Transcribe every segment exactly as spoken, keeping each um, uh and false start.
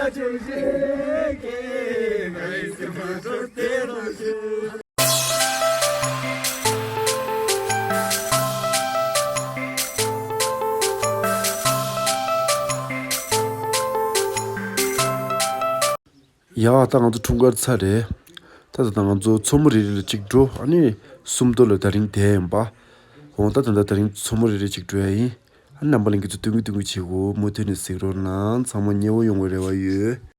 ཡ། ད་ང་ཚོ་འཁྲུངས་སྐར་ཚར་རེད། ད་ད་ང་ཚོ་མཚོ་མོ་རེ་རེ་ལ་གཅིག་འགྲོ། ཨ་ནི་སུམ་མདོ་ལ་དེ་རིང་བསྡད་ཡིན་པ། འོ་ད་ད་ད་དེ་རིང་མཚོ་མོ་རེ་རེ་གཅིག་འགྲོ་ཡ་ཡིན། ཨ་ནི་རྣམ་པ་ལྷན་རྒྱས་ཚོ་སྟོན་གི་སྟོན་གི་བྱེད་དགོས། མུ་མཐུད་ནས་གཟིགས་རོགས་གནང་། ཚང་མ་མཉེས་པོ་ཡོང་བའི་རེ་བ་ཡོད།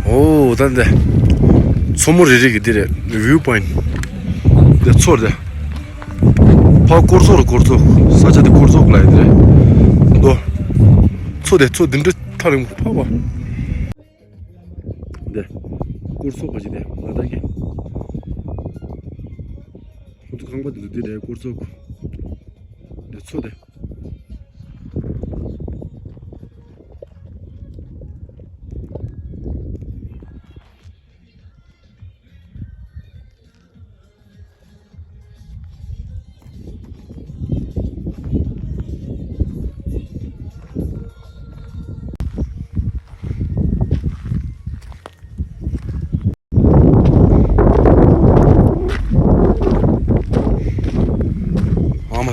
ཨོ་ད་འདི་མཚོ་མོ་རེ་རེ་གི་འདི་རེད། བིའུ་པོ་ཡིན་ཊི། འདི་མཚོ་རེད། ཕ་སྐོར་ཚོགས་རེད། སྐོར་ཚོགས། ས་ཆ་དེ་སྐོར་ཚོགས་ལ་ཡིན་རེད་དོ། མཚོ་དེ་མཚོ་འདི་འདྲ་ཐག་རིང་པོ་ཕ་བ། འདི་སྐོར་ཚོགས་པ་ཞིག་དེ་ང་ད་གི། ཁོ་ཚོ་ཁང་པ་དེ་ཚོ་འདི་རེད། སྐོར་ཚོགས། འདི་མཚོ་དེ།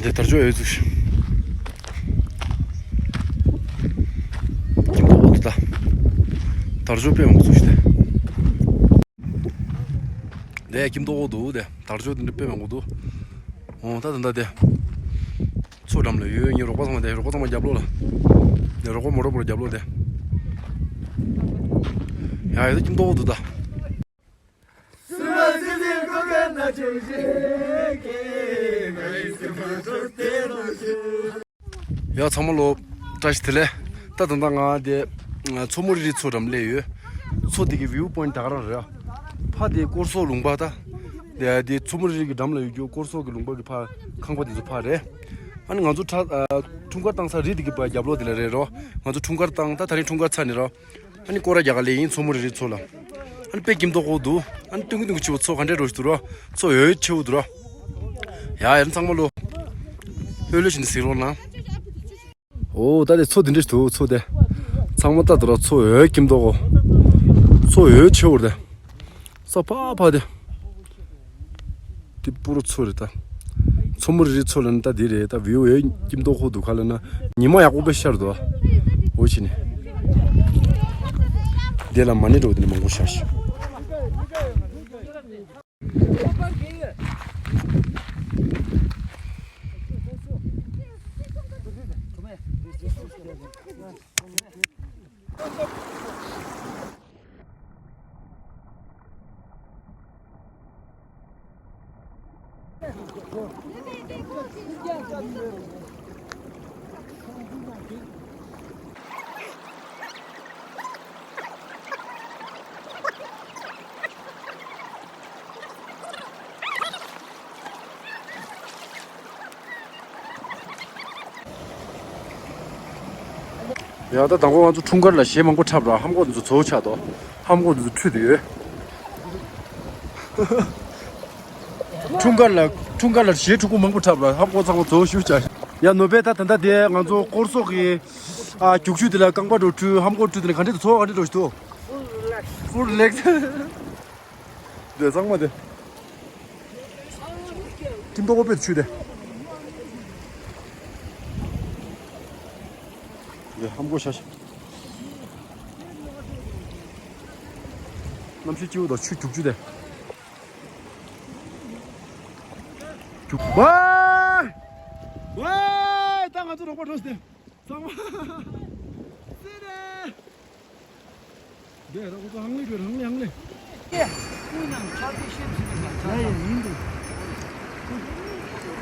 དེ་དར་ལྕོག་ཡོད་ཚུགས་ཤིག་ཁྱིམ་ཐོག་འོག་ཏུ་ད། དར་ལྕོག་དཔེ་མང་པོ་ཚུགས་ཤིག་ད། དེ་ཁྱིམ་ཐོག་འོག་ཏུ་དེ་དར་ལྕོག་དེ་འདྲ་དཔེ་མང་པོ་འདུག་འོ་ད་ད་ད་དེ། མཚོ་འགྲམ་ལ་ཡོད། ངའི་རོགས་པ་ཚང་མ་དེ། རོགས་པ་ཚང་མ་རྒྱབ་ལོགས་ལ། དེ་རོགས་པ་མོ་རོགས་པར་རྒྱབ་ལོགས་དེ། ཡ་ཡ་ད་ཁྱིམ་ཐོག་འོག་ཏུ་ད། ཡ་ཚང་མ་ལོ། བཀྲ་ཤིས་བདེ་ལེགས། ད་ད་ལྟ་ང་དེ་མཚོ་མོ་རི་རི་མཚོ་འགྲམ་སླེབས་ཡོད། མཚོ་དེ་གི་view point ད་ག་རང་རེད། ཕ་དེ་སྐོར་གསོག་ལུང་པ་ད། དེ་དེ་མཚོ་མོ་རི་རི་གི་འགྲམ་ལ་ཡོད་རྒྱུ་སྐོར་གསོག་གི་ལུང་པ་གི་ཕ་ཁང་པ་དེ་ཚོ་ཕ་རེད། ཨ་ནི་ང་ཚོ་ཁྲ་ཨ་འཁྲུངས་སྐར་བཏང་ས་རི་དེ་གི་ཕ་རྒྱབ་ལོགས་དེ་ལ་རེད་རོ། ང་ཚོ་འཁྲུངས་སྐར་བཏང་། ད་ད་རིང་འཁྲུངས་སྐར་ཚར་ནས་རོ། ཨ་ནི་སྐོར་ར་རྒྱག་ག་སླེབས་ཡིན་མཚོ་མོ་རི་རི་མཚོ་ལ། ཨ་ནི་དཔེ་ཁྱིམ་ཐོག་འོག་འདུག་ཨ་ནི་སྟོང་གི་སྟོང་གི་ཆེ་བོ་མཚོ་ག་འདྲའི་རོ་ཞིག་འདུག་རོ། མཚོ་འོད་ཆེ་བོ་འདུག་རོ། ཡ་ཡ་ཚང་མ་ལོ། ལྷོད་ལྷོད་བྱས་ནས་གཟིགས་རོགས་གནང་། འོ་ད་དེ་མཚོ་འདི་འདྲ་ཞིག་འདུག་མཚོ་དེ། ཚང་མ་ལྟ་འདུག་རོ། མཚོ་འོད་ཁྱིམ་ཐོག་འོག་མཚོ་འོད་ཆེ་བོ་རེད། ས་ཕ་ཕ་དེ། དེ་སྤུ་རོ་མཚོ་རེད་ད། མཚོ་མོ་རི་རི་མཚོ་ལབ་ན་ད་འདི་རེད་ད། view འོད་ཁྱིམ་ཐོག་འོག་འདུག་ག་ལབ་ན། ཉི་མ་ཡག་པོ་དཔེ་ཤར་འདུག་འོ་བྱས་ནས། དེ་ལ་མ་ཎི་འགྲོ་དེ་ནས་མང་པོ་ཤར་ཤག་ཡང་ད་དང་པོ་ང་ཚོ་འཁྲུངས་སྐར་ལ་གཞས་མང་པོ་འཁྲབ་ར། ཧམ་གོ་འདི་ཚོ་ཚོ་ཆགས་དོ། ཧམ་གོ་འདི་ཚོ་ཁྲུད་དེ་ཡོད། འཁྲུངས་སྐར་ལ་འཁྲུངས་སྐར་ལ་གཞས་ཕྲུ་གུ་མང་པོ་འཁྲབ་ར། ཧམ་གོ་ཚང་མ་ཚོ་ཞུ་བྱ། ཡ་ནོ་བེ་ད་ད་ལྟ་དེ་ང་ཚོ་སྐོར་གསོག་གི་ཨ་རྒྱུག་ཆུ་དེ་ལ་རྐང་པ་འགྲོ་ཁྲུད། ཧམ་གོ་ཁྲུད་དེ་ལ་ག་འདྲ་འདུག་ཚོ་ག་འདྲ་འགྲོ་ཞིག་འདུག Full relax. དེ་གཙང་མ་དེ། ཁྱིམ་ཐོག་པེ་ཆུ་དེ། དེ་ཧམ་གོ་ཤ་ཤ། གནམ་གཤིས་སྐྱིད་པོ་དང་ཆུ་རྒྱུག་ཆུ་དེ། རྒྱུག་ཝའི། ཝའི། ད་ང་ཚོ་རོགས་པ་འགྲོ་སྟེ། གཙང་མ། སེ་རེ། འདི་ར་ཁོ་ཚོ་ཧང་ལེ་གི་ཧང་ལེ་ཧང་ལེ། ཡ་ཡ་ཡིན་འདུག་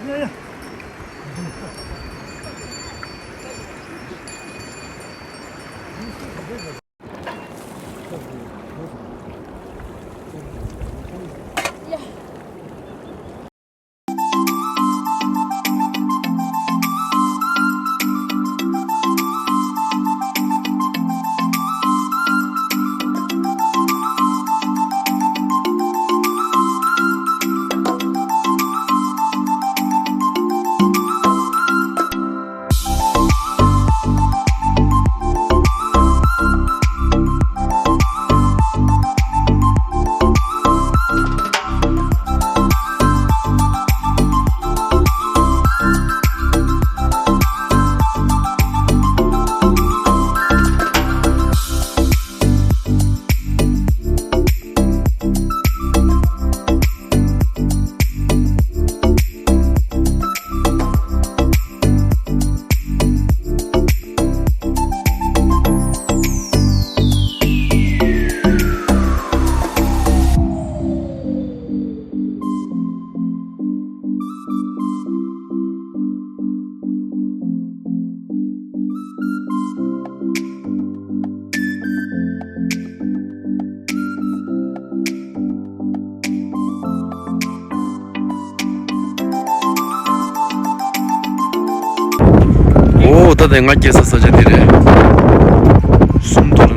ཡ་ཡ། འོ་ད་དེ་ང་སྐྱེས་ས་ས་ཆ་འདི་རེད། སུམ་མདོ་